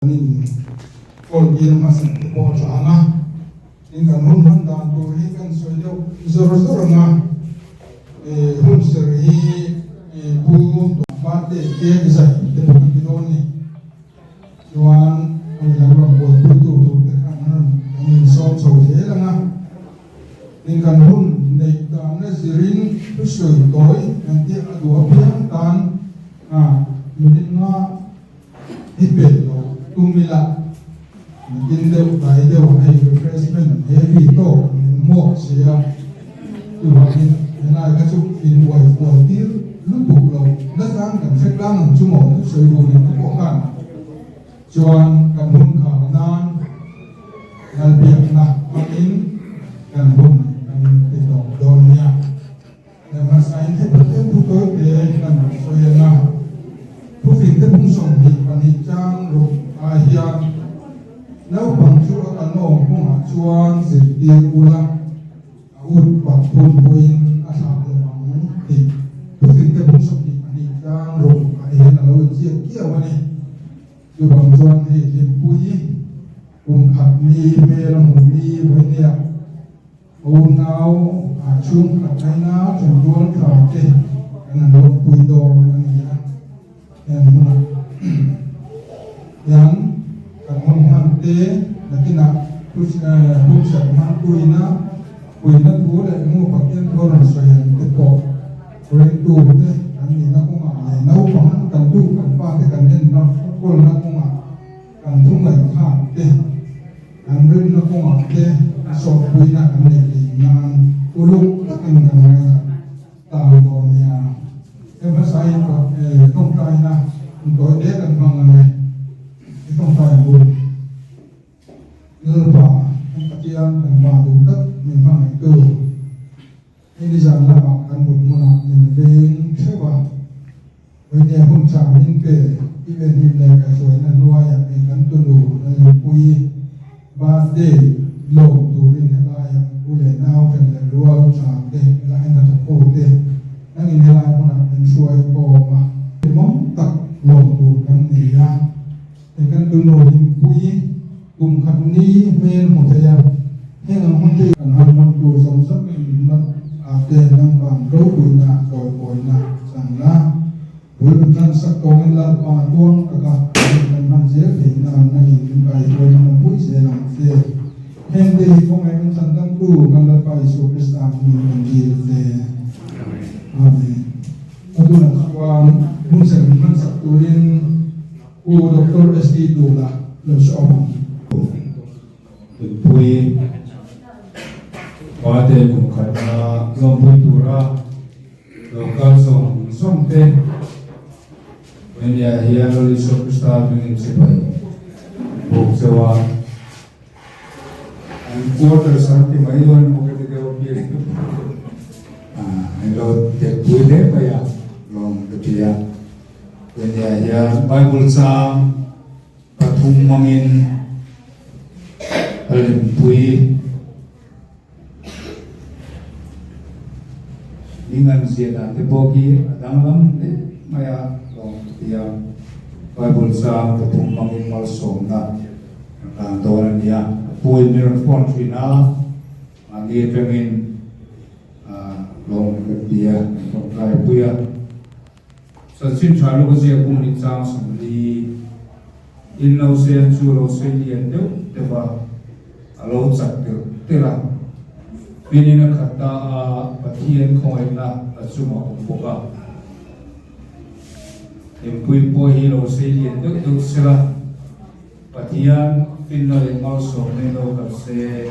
Kan in kawl tir hmasa te pawh a tha ang a, tin kan hun hman dan tur hi kan sawi deuh zawr zawr ang a, hun ser hi Pu Birthday cake zai te pawh kan ti dawn a ni. Chuan hemi lam rawn buaipui tu tur te khan an rawn kan insawm chho zel ang a, tin kan hun neih danna zirin thusawi tawi kan tih a duh apiang tan minute nga I pet lo tum ila, nakin deuh tlai deuh ah hei refreshment heavy tawk min hmuak si a, chuvangin helai kha chu in uai fual tir lutuk lo natlang kan hre tlang ang chu maw thusawi dun in te pawh khan chuan kan hun khar nan Lalbiakna hmangin kan hun kan ti tawp dawn nia. Hmasain heti tlem thu tawite kan sawi ang a, thufingte phung 22 chang ruk ah hian naupang chu a kalna awm kawngah chuan zirtir ula, a ut pat hun pawhin a thlak lo ang tih thufingte phung 22 chang ruk ah hian a lo inziak kiau a ni. Chuvang chuan hei hlimpui kum khat ni hmel a hmu ni vawinia. Unau ah chhungkhat aina thenrual tha te kan han lawmpui dawn a ni a, heng hmunah hian kan hun hman te nakinah hunserh hman puina puina thu leh hmu Pathian thu a rawn sawi ang te pawh ringtu te kan nihna kawngah leh naupang kan tu kan pa te kan enna kawlna kawngah kan thu ngaihthlak te Kan rinna kawngah te sawtpuina kan neih theih nan uluk takin kan ngaithla tang dawn nia. He hmasain tawngtaina intawi te kan hmang ang e. I tawngtai ang u. Lalpa, kan Pathian, kan Pa duh tak min hmangaihtu. Hei nizan lamah kan mut hmunah min veng theuh a, Vawinia hun tha min pe i venhim leh kaihhruaina hnuaiah hei kan tunu Lalhimpuii birthday lawm turin helaiah u leh nau then leh rual tha te helai hnathawk ho te nangin helai hmunah min hruai khawm a. Hlimawm tak lawm tur kan nei a, hei kan tunu Hlimpuii kum khat ni hmel hmu thei a, heng ang hun te kan han hman tur zawng zawng in nat ah te nang van ropuina chawipawina chang la, bul min tan sak tawngin Lalpa tuang taka hun kan hman zel theih nan nangin min kaihruai hman pui zel ang che. Heng te hi khawngaih min chan damtu kan Lalpa Isua Krista hmingin kan dil che. Amen. A tunah chuan hun serh min hman sak turin Pu Doctor SD Dula lo sawm ang. Nunpui Pate kum khatna lawmpui tura lo kal zawng zawng te Venia hian Lal Isua Krista hmingin chibai buk cheu a, an quarters an ti mai dawn emaw ka ti deuh a pian an lo telpui hle mai a lawm ka ti a. Venia hian Bible chang pathum hmangin a lempui ning an ziah dan te pawh hi a danglam hle mai a lawm ka ti a. Bible chang pathum hmangin malsawmna kan hlan dawn a ni a. A puin min rawn phone thin a, mahni atangin lawm ka ti a, kan tawngtaipui a. Chanchin tha lawk a ziak bung nih chang 40 in lo sen chu lo sei lian deuh deuh a, a lo chak tirh tirh a. Pinin a khat ta a, Pathian khawngaihna a chungah awm bawk a. Engpui pawh hi lo sei lian deuh deuh sela, Pathian finna leh malsawmna in lo kal se,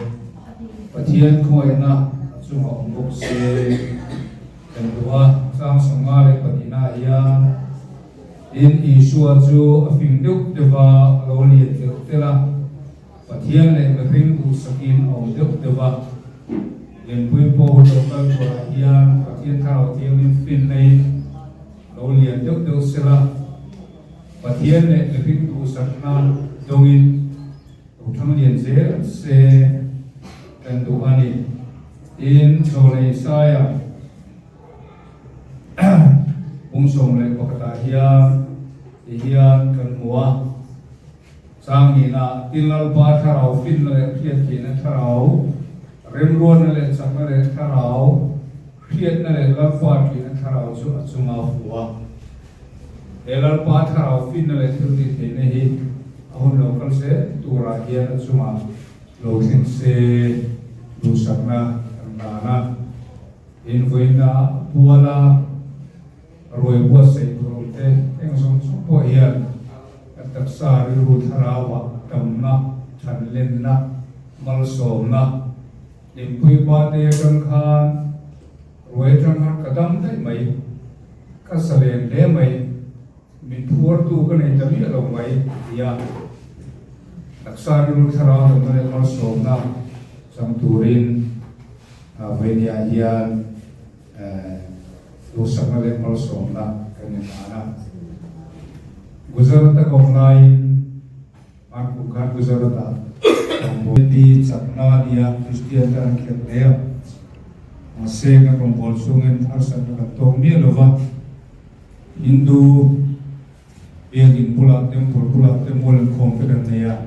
Pathian khawngaihna a chungah awm bawk se. Kan duh a, chang 52 ah hian tin Isua chu a fing deuh deuh a, a lo lian telh telh a, Pathian leh mihring duhsakin a awm deuh deuh a. Lianpui pawh hun lo kal turah hian Pathian Thlarau Thianghlim finna-in lo lian deuh deuh sela, Pathian leh mihring duhsakna dawngin lo thang lian zel se kan duh a ni. Tin, Chawlei Isaia bung 11 ah hian ti hian kan hmu a. Changina tin Lalpa thlarau finna leh hriatthihna thlarau, remruatna leh chakna leh thlarau, hriatna leh Lalpa ṭihna thlarau chu a chunga fu a. He Lalpa thlarau finna leh thil tihtheihna hi a hun lo kal zel turah hian a chungah lo thleng se duhsakna kan hlan a. Invuina puala ruai buatsaih tur awm te eng zawng zawng pawh hian kan taksa rilru thlarauah tamna, thanlenna, malsawmna, hlimpui pa te atang khan ruai atang khan ka dam daih mai, ka zalen hle mai, min phuartu ka nei ta miah lo mai tia taksa rilru thlarau damna leh malsawmna chang turin Vawinia hian duhsakna leh malsawmna kan inhlan a. Gujarat-a ka awm laiin hmankum khan Gujarat-ah rawngbawlni chakna a ni a, Kristian te an khelh hle a. Mahse kan rawngbâwl chhungin harsatna kan tawk miah lo va, Hindu Biakin bulah temple bulah te mual inkhawm te kan nei a,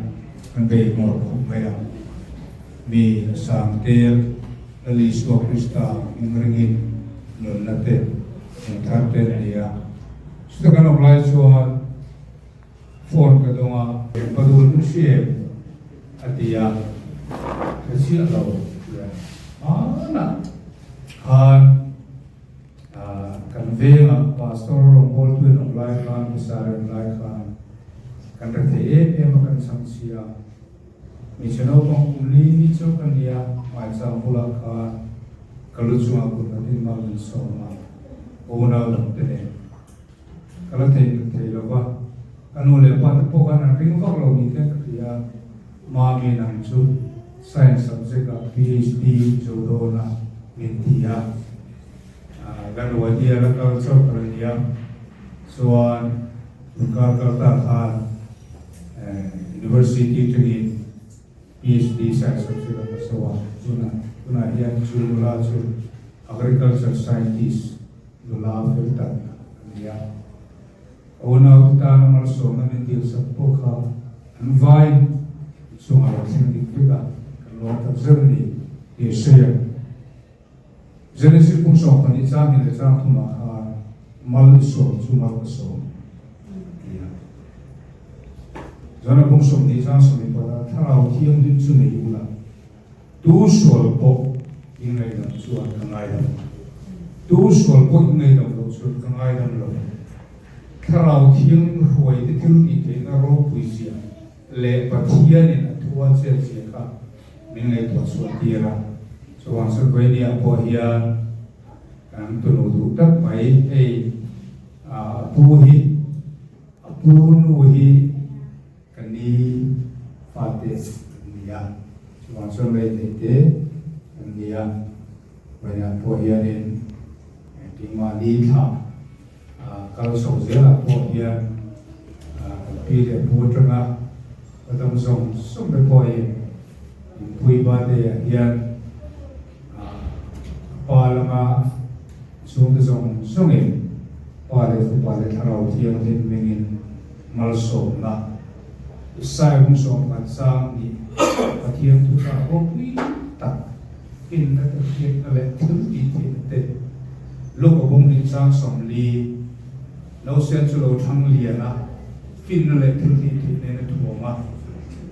kan bei ngawr khawp mai a. Mi a sang tel Lal Isua Krista hming ringin nunna te eng thar te an nei a. Chuta kan awm lai chuan phone ka dawng a. Engpa dul min hria em? a ti a, hre chiah lo tia hmanah khan Kan vengah Pastor rawngbawltu in awm lai khan, Misa rem lai khan kan re thei em em a, kan chhang si a. Hmeichhe naupang kum li ni chauh ka nia, hmaichang bulah khan ka lu chungah kut nghat in mal min sawm a, ka unau dang te nen ka la thei nghet thei lo va, ka nu leh pa te pawh khan an ring vak lo ni te ka ti a, Mami nang chu Science subject ah PhD zo dawn a min ti a. Kan Wadia la kal chauh ka la nia. Chuan inkar kal ta khan University tangin PhD Science subject ah ka so a. Tunah tunah hian chu nula chu Agriculture Scientist nula fel tak a ni a. A unaute tana malsawmna min dilsak pawh kha an vai chungah lo thleng dik vek a, kan lawm tak zet a ni tih a sawi a. Genesis pum 12 chang hnih leh chang thumah khan mal i sawm chu mal ka sawm a ti a. Zana pum 20 chang 24 ah Thlarau Thianghlim chu nei ula, tu sual pawh i ngaidam chuan ka ngaidam, tu sual pawh i ngaidam loh chuan ka ngaidam lo. Thlarau Thianghlim hruaite thil tih theihna ropui zia leh Pathianin a thu a chet zia kha min ngaihtuah chhuah tir a. Chuvang chuan Vawinia pawh hian kan tunu duh tak mai hei a pu hi a pu nu hi ka ni fate an ni a, chuvang chuan lei theih te an ni a. Vawinia pawh hianin keimahni thlah Kal chho zelah pawh hian kan pi leh pu atanga ka dam zawng zawng te pawhin inpui birthday ah hian a pa lama chhungte zawng zawngin Pa leh Fapa leh Thlarau Thianghlim hmingin malsawmna Isaiah hung 11 chang nih Pathian thuchah ropui tak finna te hriatna leh thil tih theihna te Luka bung nih chang 40 Nausen chu lo thlang lian a, finna leh thil tih theih nen a thuam a,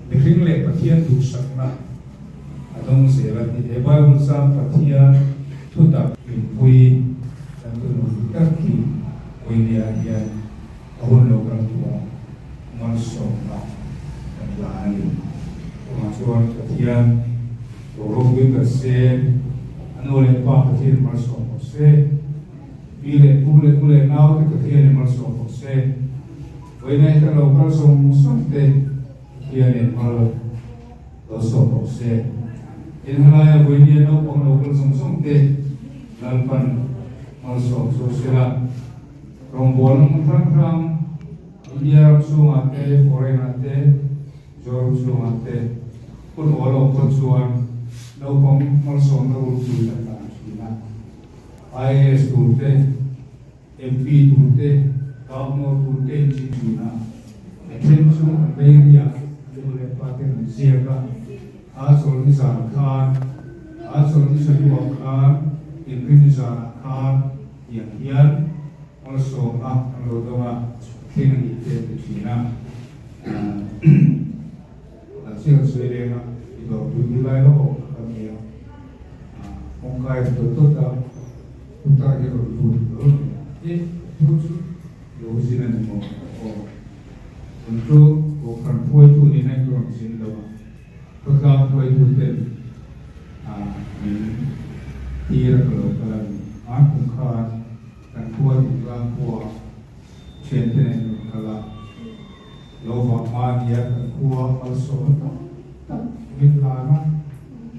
mihring leh Pathian duhsakna a dawng zel a ti. He Bible chang Pathian thutak inpui kan tunu duh tak hi Vawinia hian a hun lo kal tura malsawmna kan la a ni. Chuvang chuan Pathian lo ropui ber se, a nu leh pa Pathian malsawm bawk se, pi leh pu leh u leh nau te Pathianin malsawm bawk se, vawiina heta lo kal zawng zawng te Pathianin mal lo sawm bawk se. Tin, helaia vawinia naupang lo kal zawng zawng te Lalpan malsawm chu sela. Rawngbâwl hrang hrang India ram chhungah te, foreign ah te, Mizoram chhungah te hun awl awm phawt chuan naupang malsawmna rulpui kan tan thin a. IAS tur te, MP tur te, Governor tur te in ching thin a. A then chu an bei riah. ten an ziak a, a chawlhni zan khan, a chawlhni chawhnuah khan, inrinni zanah khan tiang hian malsawmna an lo dawng a, thleng a nih te an ti thin a. An chiang sawi leng a, i dawrpui bul lai lawk awm kha ka nia. Kawngka i tawt tawt a, putar hi rawn lut hlawl mai a. E, thu chu lo zin a ni maw? Aw, tun chu Kohhran hruaitu nena in rawn zin lo a, khawtlang hruaitu ten min tir a ka lo kal a ni. Hman kum khan kan khua Thingtlang khua thiante nen rawn kal a. Lo vang hma nia kan khua malsawmna tam tak min hlan a,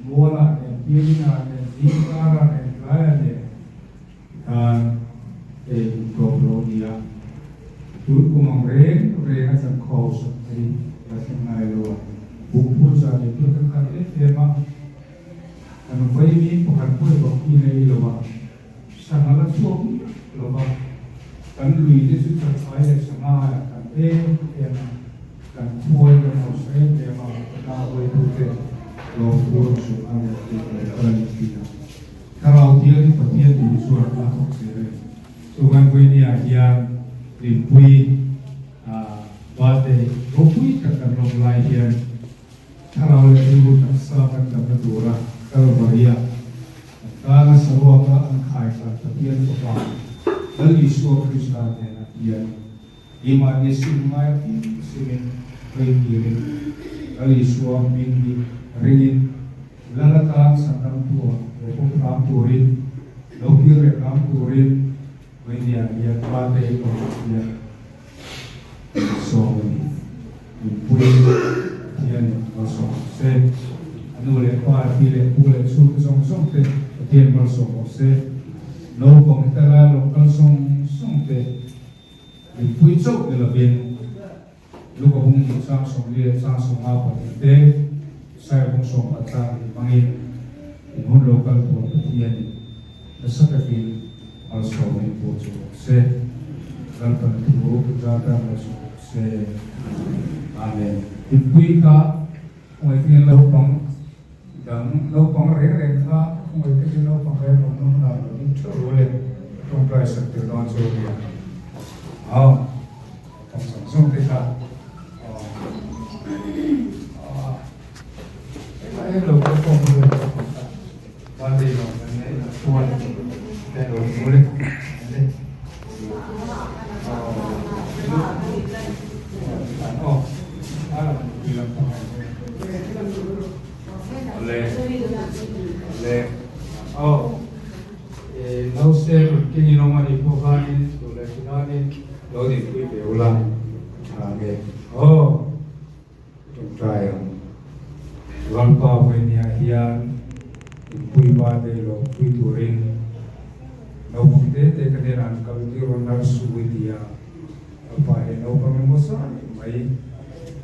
Mualah nen, Pirinah nen, Zingkarah nen, Tlaiah nen tikhan ei kum tawp lo nia. Tun kum ang reng reng a kan khaw sak hi la thleng ngai lo a, buk phur zan leh tur kan khat em em a, kan vaimi pakhat pawh i bak hi nei lo a. Sangha la chhuak miah lo va, kan lui te chu chakfai leh sangha ah kan em em a, kan khuai kan hausa em em a, ka hruaitu te lawmthu rawn sawi a leh tih ka lo kal a ni thin a. Thlarau thial hi Pathian duh chuan a thawk zel e. Chuvan Vawinia hian Hlimpui birthday ropui tak kan lawm lai hian Thlarau leh rilru taksa kan damna tura Kalvaria an tana saruaka an khaikhat Pathian Fapa Lal Isua Krista hnenah hian keimahni sim ngai apiang simin hruaitirin Lal Isua hming hi ringin Lal atan chhandamtua lo pawm hram turin lo kir leh hram turin Vawinia hian Pate Kohhran hian Sawm a ni. Nunpui Pathianin malsawm rawh se. A nu leh pa, pi leh pu leh chhungte zawng zawng te Pathian malsawm rawh se. Naupang heta lai lo kal zawng zawng te nunpui chauh ni lovin Luka bung hnih chang 40 leh chang 52 te Isaiah bung 14 chang hnih hmangin in hun lo kal tur Pathianin nasa takin malsawmin pawh chu rawh se. Lalpan thu zata malsawm rawh se. Amen. Inpui kha khawngaih takin naupang dang naupang reng reng kha khawngaih takin naupang reng awm na hmunah lo ding theuh ru le ka tawngtai sak tir dawn chu a nia. Aw naupang zawng zawng te kha aw aw hengah hian lo kal khawm ru le naupang kha. Tawngtai ang. Lalpa Vawinia hian inpui ba te lo pui turin naupang te te ka hnenah an kal tir rawn lar su i ti a. Lalpa he naupang emaw zat mai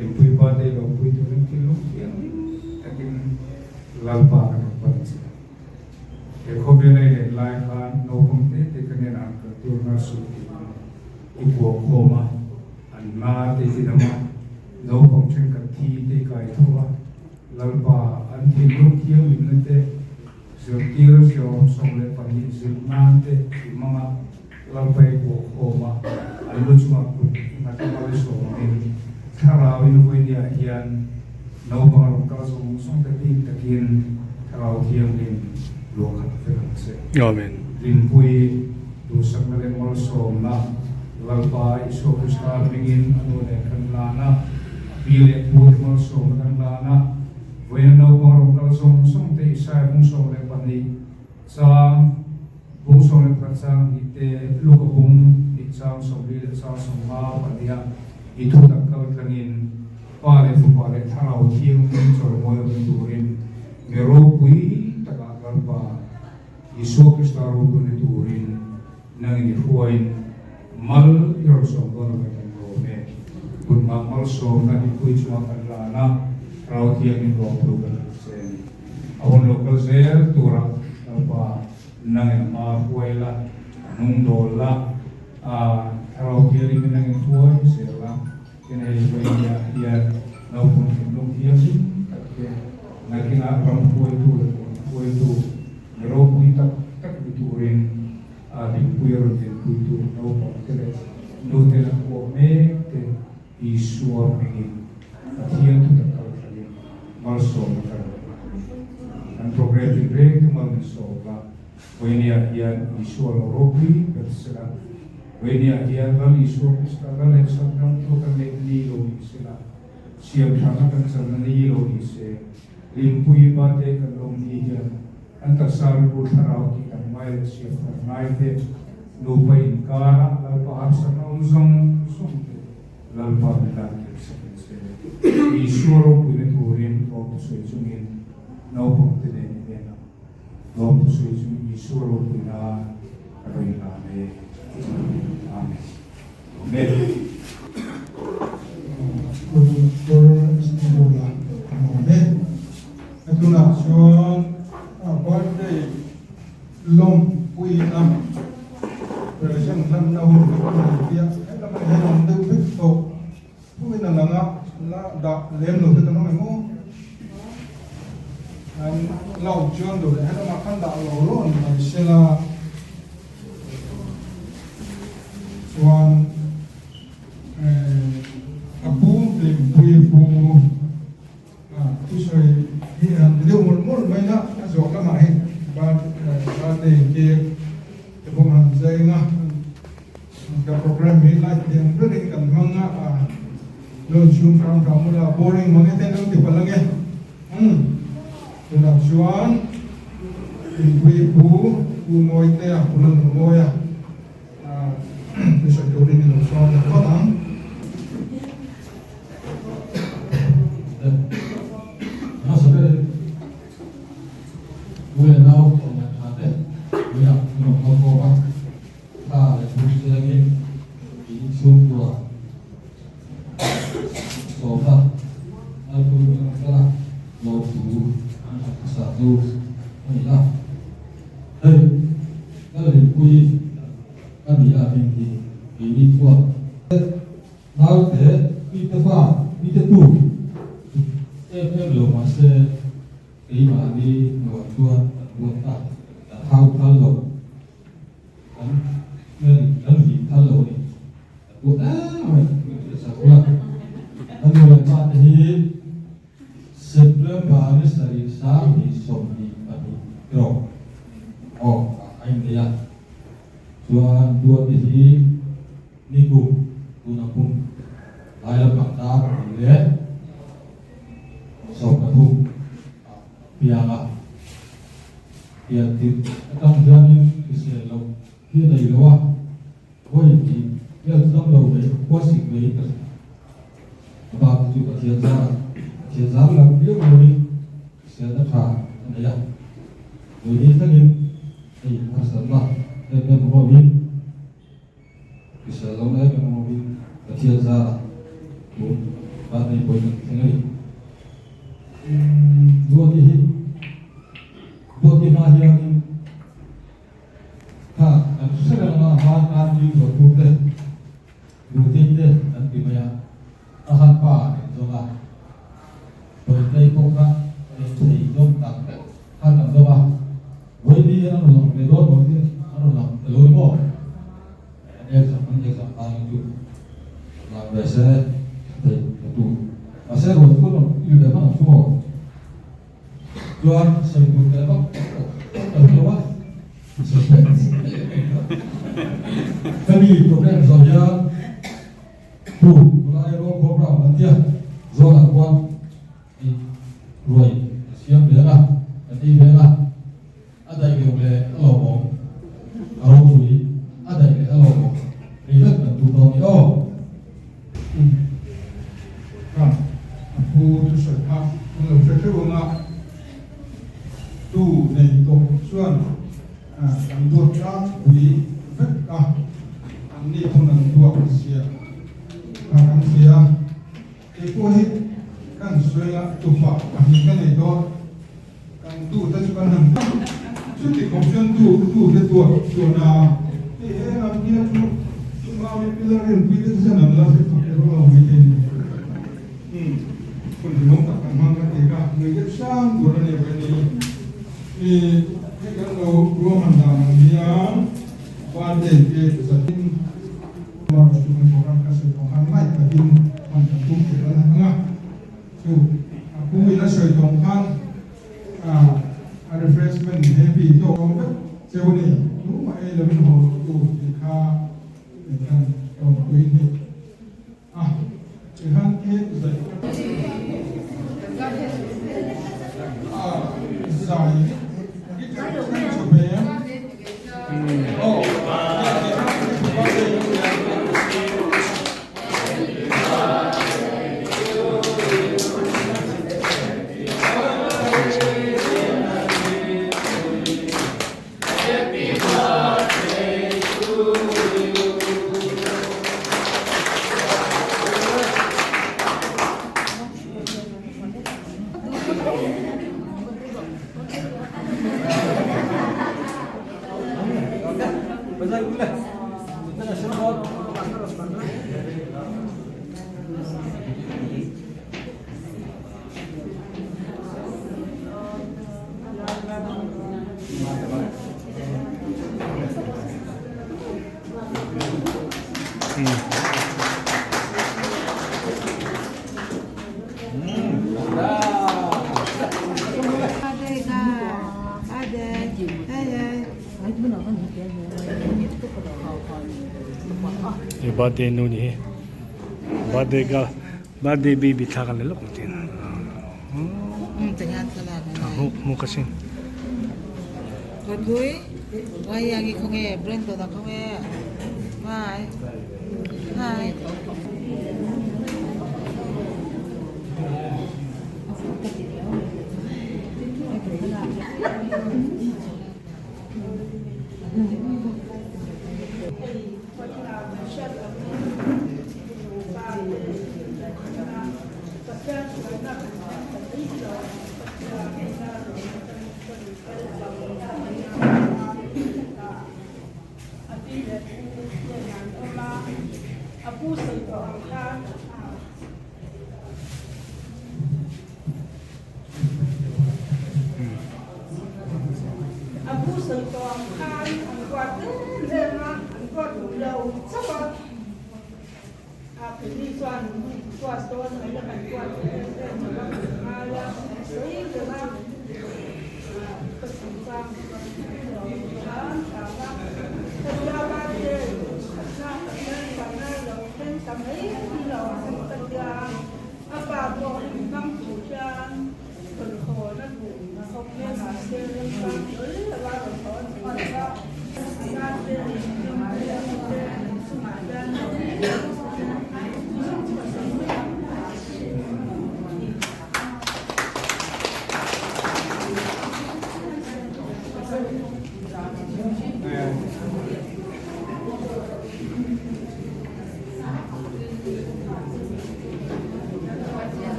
inpui ba te lo pui turin thinlung thianghlim takin Lalpa kan rawn pan che. He khawvel a i len lai khan naupang te te ka hnenah an kal tir rawn lar su tiin i kuah khawm a. An hma te hi dam a, naupang thenkhat thi te kai tho a, Lalpa an thinlung thianghlimna te, zirtir ziawm 12 zilh nan te i hmang a, Lalpa i kuah khawm a, an lu chungah kut i nghat a malsawm angin Thlarau in vawinia hian naupang a rawn kal zawng zawng te bik takin Thlarau Thianghlim luah khat vek ang che. Amen. Hlimpui duhsakna leh malsawmna Lalpa Isua Krista hmingin a nu nen kan lan a, a pi leh pu te malsawmna kan lan a, vawiin naupang rawn kal zawng zawng te Isaia bung 12 chang bung 11 chang hnih te Luka bung hnih chang 40 leh chang 50 pahniha i thutak kal tlangin Pa leh Fapa leh Thlarau Thianghlim chawimawi awm turin mi ropui takah Lalpa Isua Krista ropui ni turin nangin i hruaiin mal i rawn sawm dawn avangin kan lawm e. Kut ngah malsawmna i pui chungah kan lan a, Thlarau Thianghlim lawmthu kan hmu che a ni. A hun lo kal zel turah Lalpa nangin a hma hruai la, a hnung dawl la, a Thlarau Thianghlim nangin hruai zel la. Tin hei vawinia hian naupang thinlung hiam Nakinah ram hruaitu leh pawn hruaitu mi ropui tak tak ni turin Hlimpuia rawn dinpuitu naupang te leh nute la kuah mek te Isua hmingin Pathian thutak kal thlangin malsawmna ka rawn hlan a ni. Kan program tinreng te mal min sawm la, Vawinia hian Isua lo ropui ber sela, Vawinia hian Lal Isua Krista Lal leh Chhandam chu kan neih ni lo ni sela, siamtharna kan channa ni lo ni se, Hlimpui bate kan lawm ni hian an taksa rilru thlarau tih dang ngai leh siamthar ngai te, nupa inkara Lalpa harsatna awm zawng zawng te Lalpa min lan tir sak ang che. Isua ropuina turin lawmthu sawi chungin naupangte nen i en ang. Lawmthu sawi chungin Isua ropuina ka rawn hlan e. Amen. Amen. Tunah chuan birthday lawmpuina present hlanna hun kan nei piah helamah hian awm deuh vek tawh thuin a lang a la dah lem lo te kan awm em aw an la awm chuan duh leh helamah khan dah lo lo an mai sela chuan a pu hlimpui pu Thusawi hi han ti deuh mawlh mawlh mai la, a zawh lamah hei birthday cake te pawh han zeng a, ka program hi light lian berin kan hmang a, lo inchhung hrang hrang ula boring mang e te lo ti palh ange. Umm tunah chuan Inpui pu Pu Mawitea Pu Lalnumawia thusawi turin i lo sawm leh phawt ang. Hmasa berin U leh nau leh tha te puia an rawn kal khawm a, thla leh thum chengin in chhungkua sawmna Lalpui an rawn kal a, lawmthu an han hmasa chu a ni a. Hei Lalrinpuii a ni a hming hi keini chuan. Naute, mite fa, mite tu chu em em lo mah se keimahni hnuah chuan kan ruat a, kan hau phal lo, kan kan vin phal lo a ni. Kan ruat em em a, sakawlh a, a nu leh pa te hi September ni sarih 2022 erawh awk ah a innei a, chuan Duati hi ni kum tuna kum lai lampang dar pahnih leh 13 ah piang a, pian tirh atang hianin hrisel loh hi a nei lo a, vawi hnih vel chu dam lo mai khua sik mai ka hria. A bak te chu Pathian zar a, Pathian zar lam viau lovin hriselna tha a nei a, vawiin thlengin hei harsatna em em awm lovin, hrisel lohna em em awm lovin Pathian zar a tun van nei pawhin kan thleng a ni. Duati hi Duati hma hianin kha kan hre reng a, hma tan dil zawh turte Nutei te an ti mai a, a han pa an zawng a, Bawitei pawh kha ei thei dawn tak khan an zawng a, Vawiini hian an rawn lang ve dawn maw tiin an rawn lang ta lo ni maw? An exam an exam laiin chu lang ve se thei ta tu. Mahse ruah chu rawn il ve hman ang chu maw? Chuan sawi tur teh vak ka hre lo a, Hemi program zawh hian tu lai roll program an tia zawnah khuan i ruai a siam ve ang a, kan ei ve ang a, a daih leuh leh a lawmawm, a ropui, a daih leh a lawmawm, ei vek kan tum dawn ni aw. Khan a pu thusawi kha an lo hre hreuh ang a, tu nei tawh chuan kan duat tlangpui vek a, an ni pawn an duat zia kha kan hria. Kei pawh hi kan sawi a, tupa pahnih ka nei dawn, kan tu te chu kan han chuti khawp chuan tu tu te duat chuan a, hei he lam hian chu chungau leh pillar rinpui te chu hian an la hre phak erawh lo mai thei ni. Umm. Hun hlimawm tak kan hmang kan ti kha nui deuh sang tur a ni ve ni. I hei kan lo ruahman dan ang hian birthday cake zatin March chu kan program kan sawi tawng khan lai takin hman kan tum thei a ang a. Chu a pu in a sawi tawng khan a refreshment happy tawk awm vek cheu a ni. Tumah ei lovin haw tur tih kha kan tawmpui hnih. Birthday nu ni hi birthday girl birthday baby thla kan la lawk ang tin hmu ka sin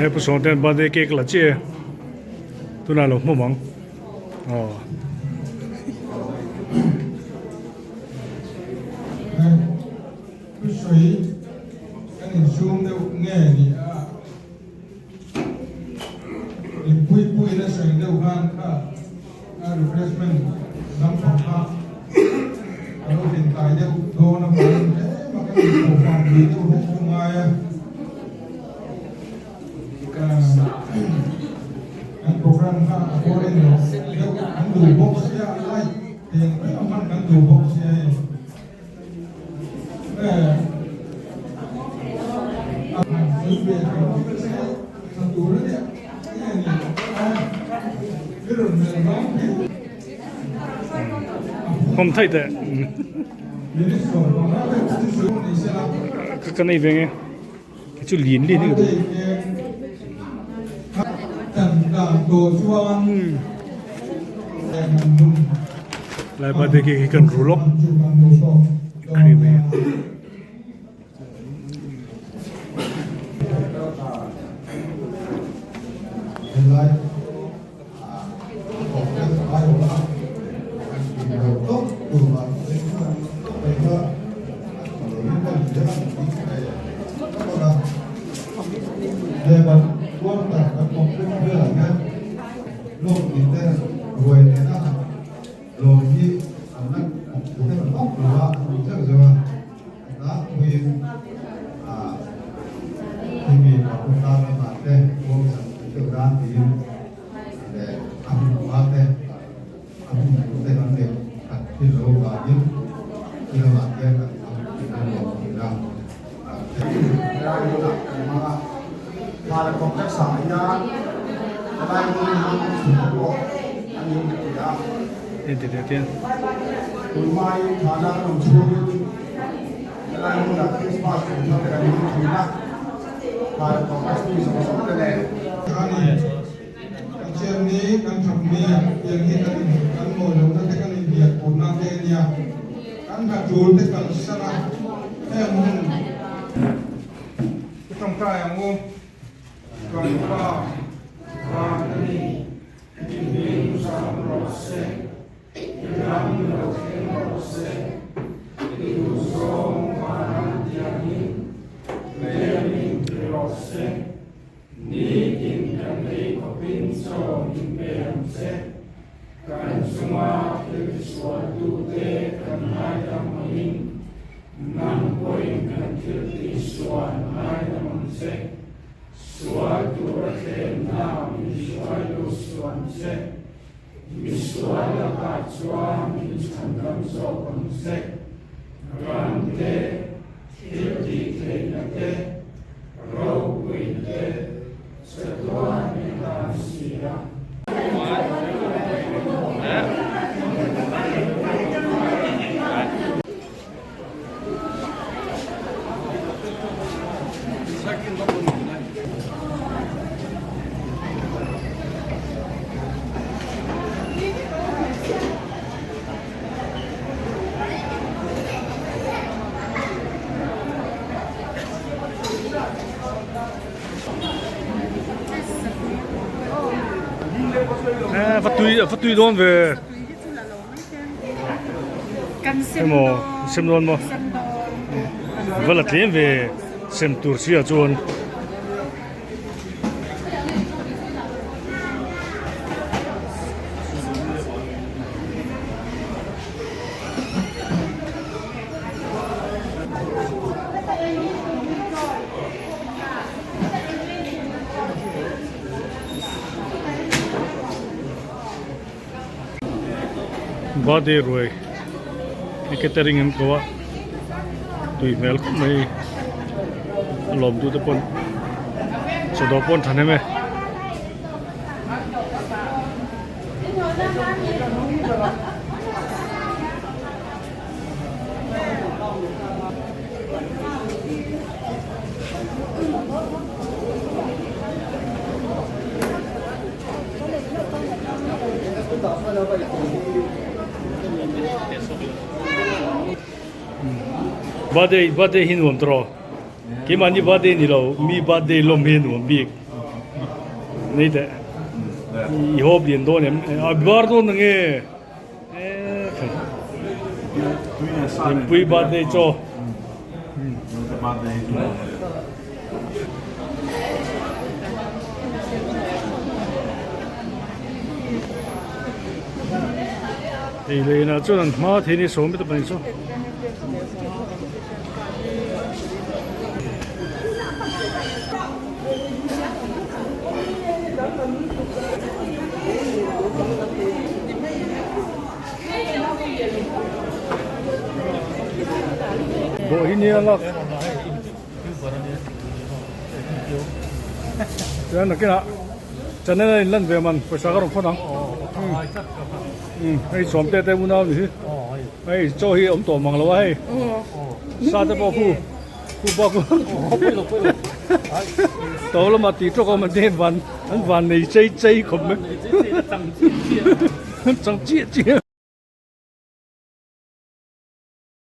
He pu sawng ten birthday cake la chiah e tunah lo hmu mang aw. Thusawi kan insum deuh nge ni a, inpui pui na sawi deuh khan kha a refreshment lampang kha a lo din tlai deuh dawn avangin tlem a kan inpawh fang pui deuh hlek chu ngai a. Kan program kha a boring lo deuh kan duh bawk sia, light eng vek a hman kan duh bawk sia hei. Hom thai teh ka nei ve nge chu lin lin hi ka duh. Lai birthday cake hi kan ru lawk cream hi. thin loh avangin he lamah hian kan hmang thin a ni ang tih a Helai hmunah kan hmang a, Thla complex ah hian helai hmun hmang chhun pawh a ni ka ti a. Tunhmain Thana kan awm chhungin helai hmunah Christmas kumthar te kan hmang thin a, Thla complex mi zawng zawng te nen. Pathian ni kan that ni tiang hi kan in kan mawi lohna te kan inbiak pawhna te a nia. Kan hna tul te kal san a heng hun ka tawngtai ang u. Kan Pa, Van a ni, i hming zam rawh se, i ram lo thleng rawh se, i duhzawng vanram tiangin leiamin ti rawh se. Nitin kan ei khawpin chaw min pe ang che. Kan chunga thil tisualtute kan ngaidam angin, nang pawhin kan thil tihsual ngaidam ang che. Sual tura thlemna min hruai lut suan che. Misual lakah chuan min chhandam zawk ang che. Ram te, thil tih theihna te, ropuina te, chatuan i tan si a. Va tui va tui dawn ve emaw sem dawn maw va la tlem ve sem tur sia chuan. Birthday ruai hi catering an ko a tui hmel khawp mai a lawm duh te pawn chawdawh pawh an tha hnem e. Birthday birthday hi nuam tawh keimahni birthday ni lo mi birthday lawm hi nuam bik nei teh i hawp lian dawn em a bar dawn nange Hlimpui birthday chaw. Ei leh inah chuan an hma thei ni sawm te pahnih chu. Dawh hi nia lak chuan nakinah channel a inlan ve man pawisa ka rawn phawt ang hei sawmte te unau ni hi hei chaw hi awm tawh mang lo a hei sa te pawh khu khu bak to lama tih tawk awm an van an van nei chei chei khawp mai chang chiah chiah.